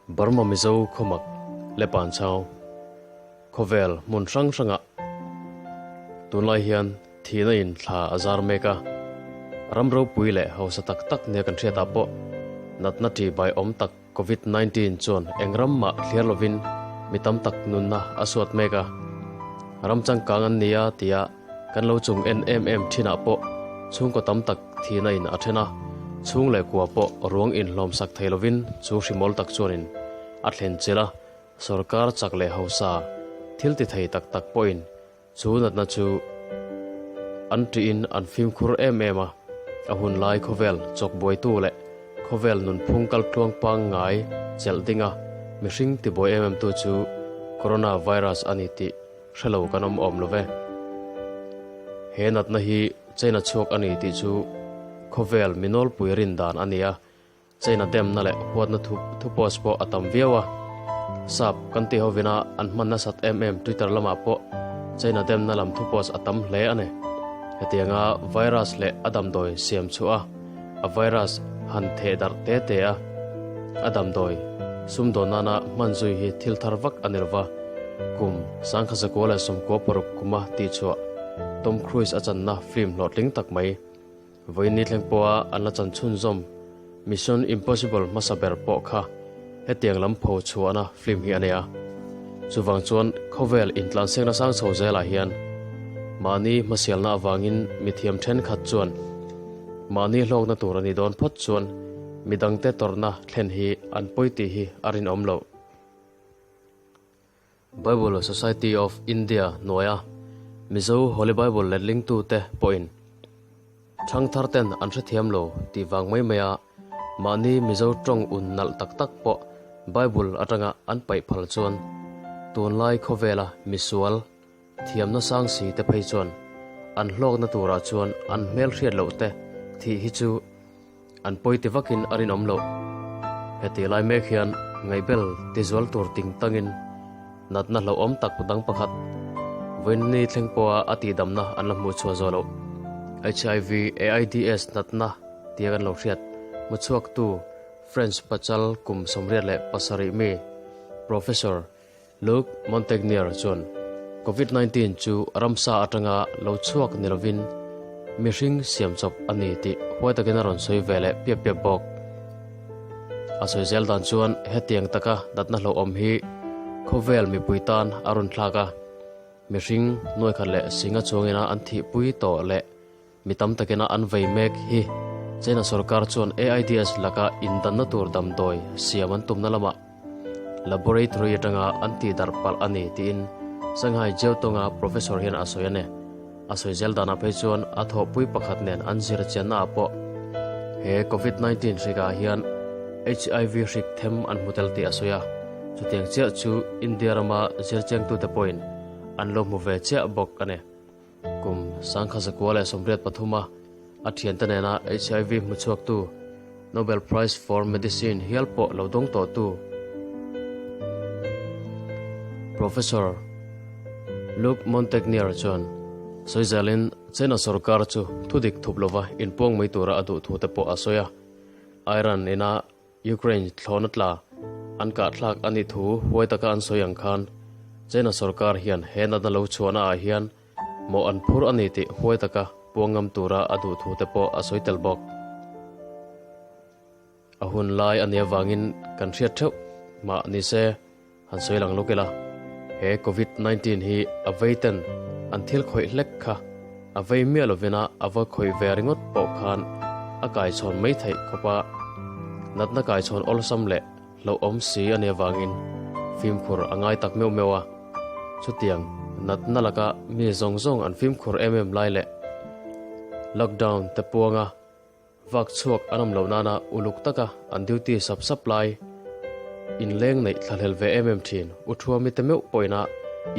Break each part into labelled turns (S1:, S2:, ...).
S1: Burma Mizo khawmak le Panchau khawvel hmun hrang hrangah tunlai hian thihna in thla a zar mek a, ram ropui leh hausa tak tak nia kan hriatah pawh natna ṭi bai awm tak Covid 19 chuan eng ram mah thliar lovin mi tam tak nunna a suat mek a, ram changkang an nia tia kan lo chung en em em thinah pawh chhungkaw tam tak thihna in a then a, chhung leh kua pawh ruang inhlawm sak thei lovin chu hrimawl tak chuanin a thlen chilh a, sorkar chak leh hausa thil ti thei tak tak pawhin Chu natna chu an ṭihin an fimkhur em em a, a hun lai khawvel chawkbuaitu leh khawvel nunphung kaltluang pangngai chelh dinga mihring tibuai em emtu chu Corona Virus a ni tih hre lo kan awm awm lo ve. He natna hi China chhuak a ni tih chu khawvel mi nawlpui rin dan a ni a, China demna leh huatna thu thu post pawh a tam viau a. Sap kan tih hovina an hman nasat em em Twitter lamah pawh China demna lam thu post a tam hle a ni. Hetianga virus leh a damdawi siam chhuah a, a virus han theh darh te te a, a damdawi sumdawn nana hman zui hi thil thar vak a ni lova, kum sangkha zakua leh 96 kuma tihchhuah Tom Cruise a channa film hlawhtling tak mai Vawiin ni thleng pawha an la chan chhunzawm Mission Impossible hmasa ber pawh kha hetiang lam pho chhuahna film hi a nei a. Chuvang chuan khawvel intlansiakna sang chho zelah hian mahni hmasialna avangin mithiam thenkhat chuan mahni hlawkna tur a ni dawn phawt chuan midangte tawrhna thlen hi an pawi tih hi a rinawm loh. Bible Society of India hnuaia Mizo Holy Bible letlingtute pawhin thangthar ten an hrethiam lo tih vang mai maia mahni Mizo tawng un nalh tak tak pawh Bible atanga an paih phal chuan tunlai khawvela misual thiamna sang si te phei chuan an hlawkna turah chuan an hmel hriat loh te thih hi chu An pawi ti vakin a rinawm loh. Heti lai mek hian ngaihbel tizual tur ting tangin natna hlauhawm tak dang pakhat vawiin ni thleng pawha a tihdamna an la hmuh chhuah zawh loh. HIV, AIDS natna tia kan lo hriat hmuchhuaktu French pachal kum 87 mi Professor Luc Montagnier chuan Covid 19 chu ramsa atanga lo chhuak ni lovin mihring siam chawp a ni tih huai takin a rawn sawi ve leh piap piap bawk. A sawi zel dan chuan hetiang taka natna hlauhawm hi khawvel mipui tan a rawn thlak a, mihring nuaikhat leh singa chuangina an thihpui tawh leh Mi tam takina an vei mek hi China sorkar chuan AIDS laka indanna tur damdawi siam an tumna lamah laboratory atanga an tihdarh palh a ni tiin Shanghai Jiaotonga professor hian a sawi a ni. A sawi zel danah phei chuan a thawhpui pakhat nen an zir chiannaah pawh he Covid 19 hrikah hian HIV hrik them an hmu tel tih a sawi a, chutiang chiah chu India rama zirchiangtute pawhin an lo hmu ve chiah bawk a ni. Kum 1983 a a thiante nena HIV hmuchhuaktu Nobel Prize for Medicine hial pawh lo dawng tawhtu Professor Luc Montagnier chuan sawi zelin China sorkar chu thudik thup lova inpuang mai tura a duh thu te pawh a sawi a. Iran ina Ukraine thlawhna tla an kahthlak a nih thu huai taka an sawi ang khan China sorkar hian he natna lo chhuahna ah hian mawh an phur a ni tih huai taka puang ngam tura a duh thu te pawh a sawi tel bawk. A hun lai a nih avangin kan hriat theuh mah ni se han sawi lang lawk ila, he Covid 19 hi a vei ten an thil khawih hlek kha a vei miah lovina a va khawih ve ringawt pawh khan a kaichhawn mai theih khawp a, natna kaichhawn awlsam leh hlauhawm si a nih avangin fimkhur a ngai tak meuh meuh a. Chutiang natna laka mi zawng zawng an fimkhur em em lai leh lockdown te puanga Vak chhuak an awm loh nana uluk taka an duty sap sap lai inleng neih thlahlel ve em em thin. U Thuami te meuh pawhina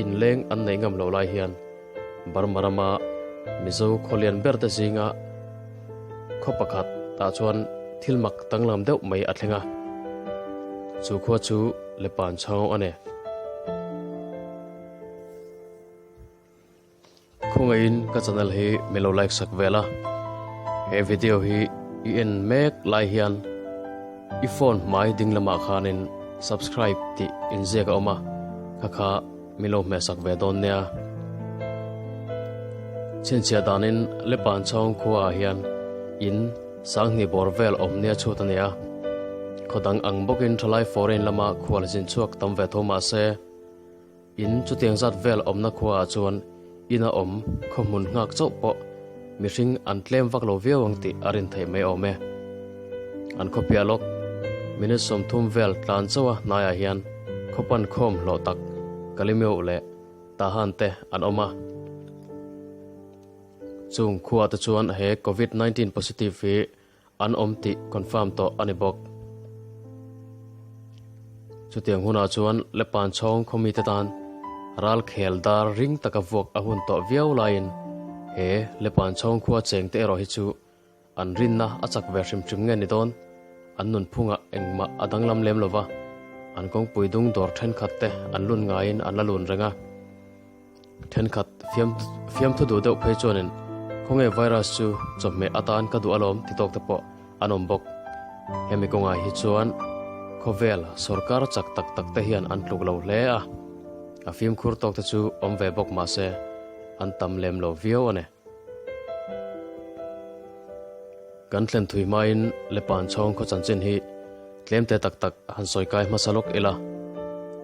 S1: inleng an neih ngam loh lai hian Burma rama Mizo khawlian ber te zinga khaw pakhat tah chuan thil mak danglam deuh mai a thleng a, chu khua chu Lepan chhang a ni. Khawngaihin ka channel hi min lo like sak vel a, he video hi i en mek lai hian i phone hmai ding lamah khanin. Subscribe tih inziak a awm a, kha kha min lo hmehsak ve dawn nia. Chhinchhiah danin Lepan chhawng khuaah hian in Sanghnih bawr vel awm nia chhut a ni a, khaw dang ang bawkin thalai foreign lama khual zin chhuak tam ve tho mah se, in chutiang zat vel awmna khuaah chuan ina awm khaw hmun nghak chauh pawh mihring an tlem vak lo viau ang tih a rin theih mai awm e. An khaw piah lawk minute 30 vel tlan chauha hnaiah hian khaw pan khawm hlawh tak Kalimeuh leh Tahan te an awm a. Chung khua te chuan he Covid 19 positive hi an awm tih confirm tawh a ni bawk. Chutiang hunah chuan Lepan chhawng khawmi te tan ral khel dar ring taka vuak a hun tawh viau laiin he Lepan chhawng khua cheng te erawh hi chu an rinna a chak ve hrim hrim nge ni dawn? An nunphungah engmah a danglam lem lova, an kawngpui dung dawr thenkhat te an lun ngaiin an la lun reng a. Thenkhat fiam fiamthu duh deuh phei chuanin khawnge virus chu chawhmeh atan ka duh alawm ti tawk te pawh an awm bawk. Hemi kawngah hi chuan khawvel sorkar chak tak tak te hian an tluk lo hle a, a fimkhur tawk te chu awm ve bawk mahse an tam lem lo viau a ni. Kan thlen thui hmain Lepan chhawng khaw chanchin hi tlemte tak tak han sawi kai hmasa lawk ila.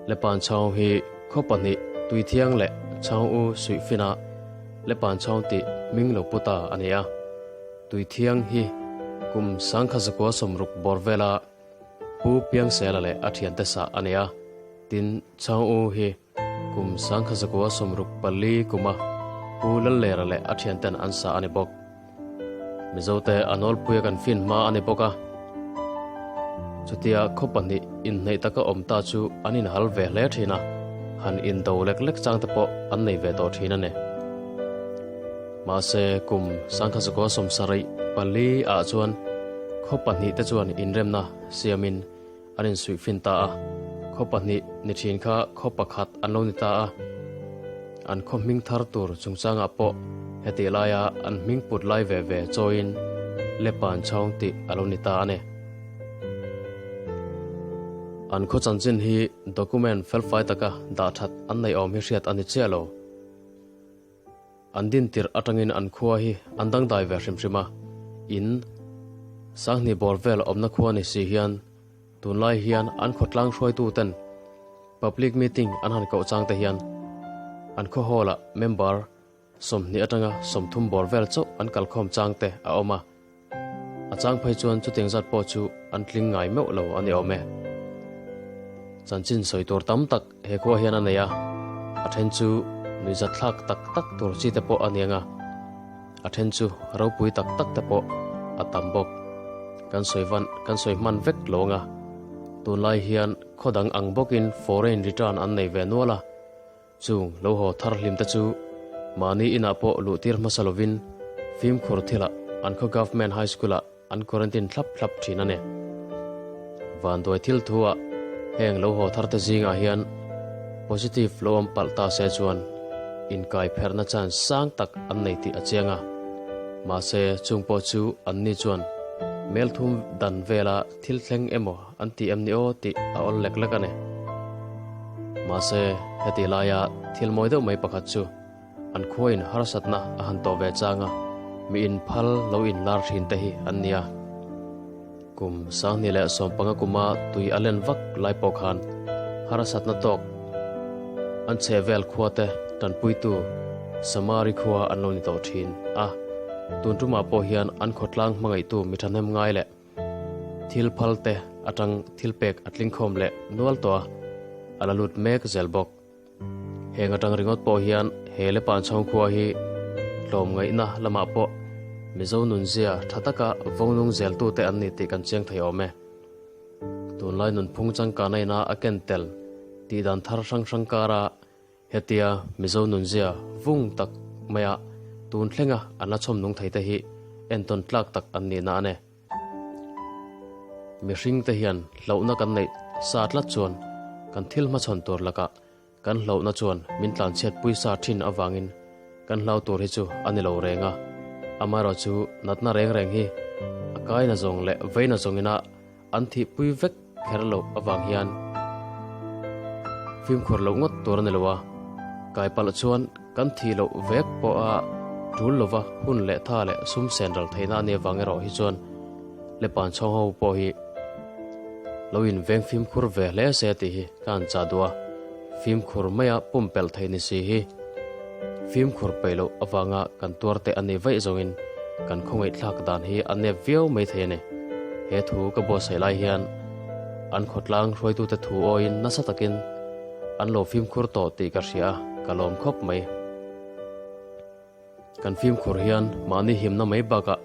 S1: Lepan chhawng hi khaw pahnih Tuithiang leh Chhawng U Suihfina Lepan chhawng tih hming lo pu ta a ni a. Tuithiang hi kum sangkha zakua sawmruk bawr vela Pu Piangsela leh a thiante sah a ni a. Tin, Chhawng U hi Kum sangkha zakua 64 kuma Pu Lallera leh a thianten an sa a ni bawk. Mizote a nawlpuia kan fin hma a ni bawk a. Chutia khaw pahnih inhneih taka awm ta chu an inhal ve hle thin a, han indo lek lek chang te pawh an nei ve tawh thin a ni. Mahse kum sangkha zakua 74 ah chuan khaw pahnih te chuan inremna siamin An insuih fin ta a, khaw pahnih ni thin kha khaw pakhat an lo ni ta a. An khaw hming thar tur chungchangah pawh hetih laia an hming put lai ve ve chawiin Lepan chhawng tih a lo ni ta a ni. An khaw chanchin hi document felfai taka dah that an neih awm hi hriat a ni chiah lo. An din tirh atangin an khua hi an dangdai ve hrim hrim a, in Sanghnih bawr vel awmna khua ni si hian tunlai hian an khawtlang hruaitu ten public meeting an han koh chang te hian an khaw hall ah member 20 atanga 30 bawr vel chauh an kalkhawm chang te a awm a. A chang phei chuan chutiang zat pawh chu an tling ngai meuh lo a ni awm e. Chanchin sawi tur tam tak he khua hian a nei a, a then chu nuihzat thlak tak tak tur chi te pawh a ni ang a, a then chu ropui tak tak te pawh a tam bawk. Kan sawi van kan sawi hman vek lo ang a, tunlai hian khaw dang ang bawkin foreign return an nei ve nual a, Chung lo haw thar hlim te chu mahni inah pawh luh tir hmasa lovin fimkhur thilah an khaw Government High School-ah an quarantine thlap thlap thin a ni. Vanduai thil thu-ah heng lo haw thar te zingah hian positive lo awm palh ta se chuan inkai pherhna chance sang tak an nei tih a chiang a. Mahse chung pawh chu anni chuan melthum dan vela Thil thleng emaw an ti em ni aw tih a awl lek lek a ni. Mahse, heti laia thil mawi deuh mai pakhat chu an khuain harsatna a han tawh ve chang a, mi inphal lo inlar thin te hi an nia. Kum 2015 kuma tui a len vak lai pawh khan harsatna tawk an chhehvel khua te tanpuitu Samari khua an lo ni tawh thin a, tun tumah pawh hian an khawtlang hmangaihtu mi thahnem ngai leh Thil phal te atang thil pek a tling khawm leh nual tawh a, a la lut mek zel bawk. Heng atang ringawt pawh hian he Lepan chhawng khua hi tlawmngaihna lamah pawh Mizo nunzia tha taka vawngnung zeltute an ni tih kan chiang thei awm e. Tunlai nunphung changkana ina a ken tel tih dan thar hrang hrang kara Hetia Mizo nunzia vung tak maia tun thlenga an la chhawm nung thei te hi entawn tlak tak an nihna a ni. Mihring te hian hlauhna kan neih sa tlat chuan kan thil hmachhawn tur lakah kan hlauhna chuan min tlanchhiat pui sa thin avangin kan hlau tur hi chu a ni lo reng a. Amaherawhchu natna reng reng hi a kaina zawng leh veina zawngina an thihpui vek kher loh avang hian. Fimkhur loh ngawt tur a ni lo a, kai palh chuan kan thih loh vek pawha tul lova hun leh tha leh sum sen ral theihna a nih avang erawh hi chuan Lepan chhawng ho pawh hi lo inveng fimkhur ve hle se tih hi ka han chah duh a, fimkhur maia pumpelh theih ni si hi fimkhur peih loh avanga kan tuar te a nih vaih zawngin kan khawngaihthlak dan hi a nep viau mai thei a ni. He thu ka buatsaih lai hian an khawtlang hruaitute thu awiin nasa takin an lo fimkhur tawh tih ka hria a, ka lawm khawp mai. Kan fimkhur hian mahni himna mai bakah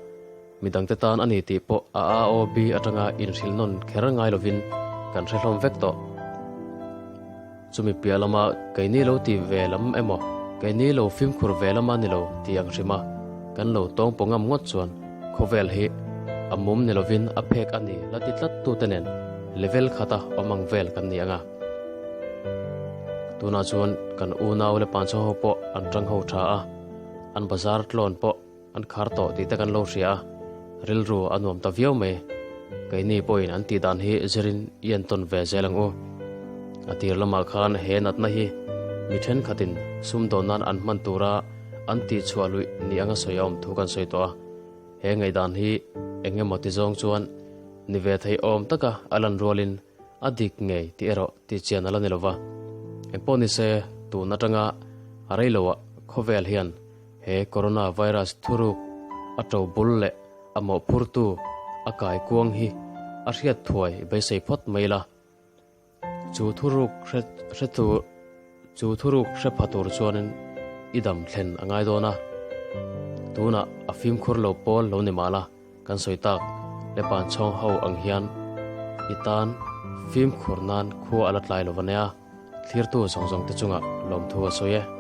S1: midangte tan a ni tih pawh a AOB atanga inhrilh nawn kher ngai lovin kan hre hlawm vek tawh. Chumi piah lama keini lo ti ve lam emaw, keini lo fimkhur ve lama ni lo tih ang hrima kan lo tawng pawh ngam ngawt chuan khawvel hi a mum ni lovin a phek a ni la ti tlat tute nen level khata awm ang vel kan ni ang a. Tunah chuan kan unau leh panchho ho pawh an tang ho tha a, an bazar tlawn pawh an khar tawh tih te kan lo hria a, rilru a nuam ta viau mai. Keini pawhin an tih dan hi zirin i entawn ve zel ang u. A tir lamah khan he natna hi mi thenkhatin sumdawn nan an hman tura an tihchhuah luih ni anga sawi a awm thu kan sawi tawh a. He ngaihdan hi eng emaw ti zawng chuan ni ve thei awm taka a lan rualin A dik ngei tih erawh tih chian a la ni lo va. Engpawh ni se, tun atanga a rei loah khawvel hian he Corona virus thuruk a to bul leh a mawhphurtu a kai kuang hi a hriat thuai beisei phawt mai la. Chu thuruk hre hre tur chu thuruk hre pha tur chuanin i dam thlen a ngai dawn a. Tunah a fimkhur lo pawl lo ni mah la. Kan sawi tak Lepan chhawng ho ang hian i tan fimkhur nan khua a la tlai lo va nia, thlirtu zawng zawng te chungah lawmthu a sawi e.